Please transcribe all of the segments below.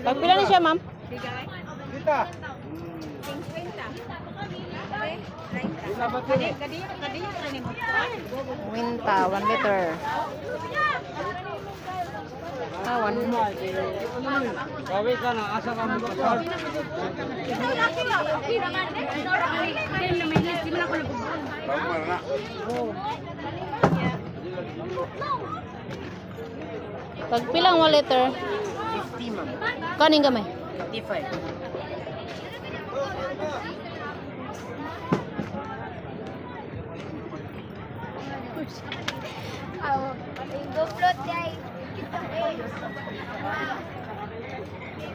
Pagpila ni siya, ma'am? Kita. Winta, 1 liter. Ah, 1. Gawi ka na, asa ka mo pasar? Pagpilang 1 liter? 50, ma'am. Kaning gamay? 55.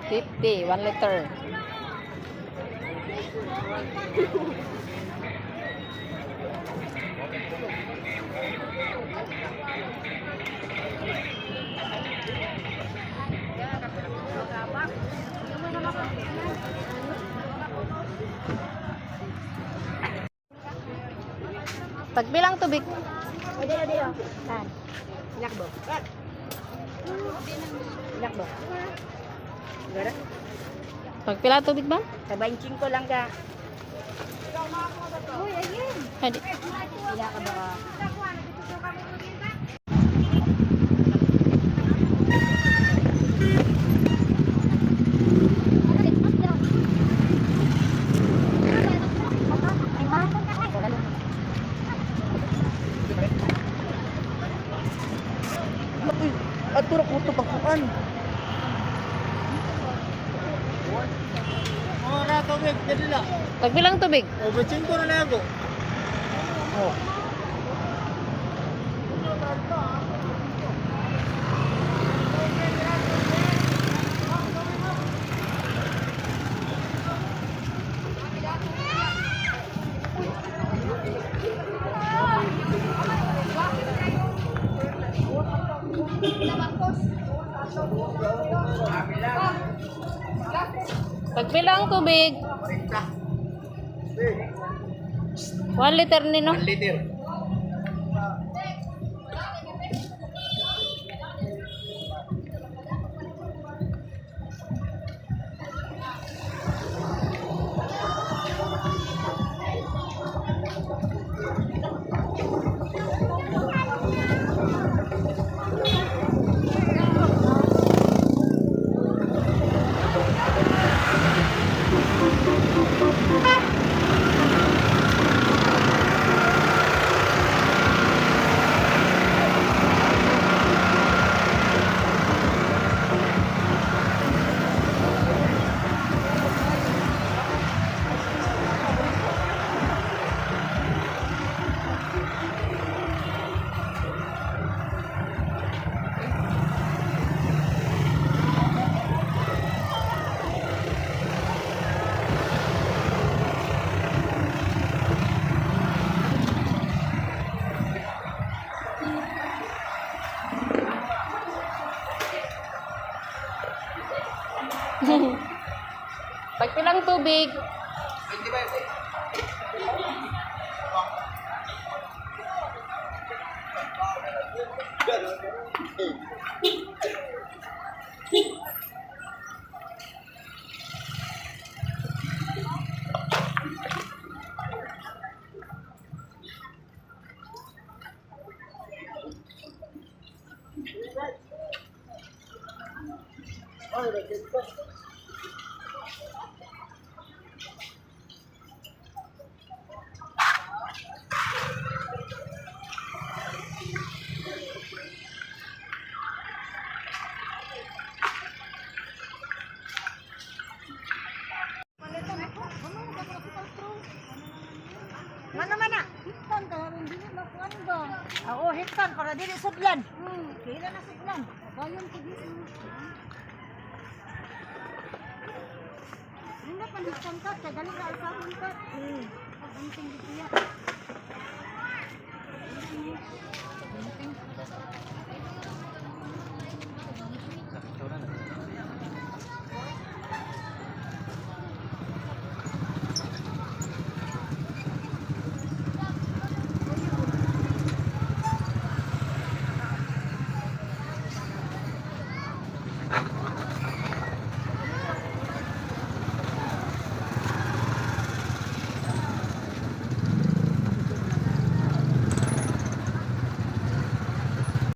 50, 1 liter. Tagpilang tubig? Lakbo. Lakbo. Gara? Pagpila tubig ba? Tabancing ko lang ka. Adi. Ila ka ba? Uy, ato ra ko to pagkuan. Ora tubig dili. Tagpilang tubig? O 25 na lang ako. Oh. Tagpilang tubig? 1 liter ni no? 1 liter. Pagpilang tubig? Mana mana? Hitan ka rin dili makuan ba? Oo, hitan para dili sudlan. Kailan na sudlan? Bayon ko dili. Hindi pa hitan ka, kay dali ra sa ka.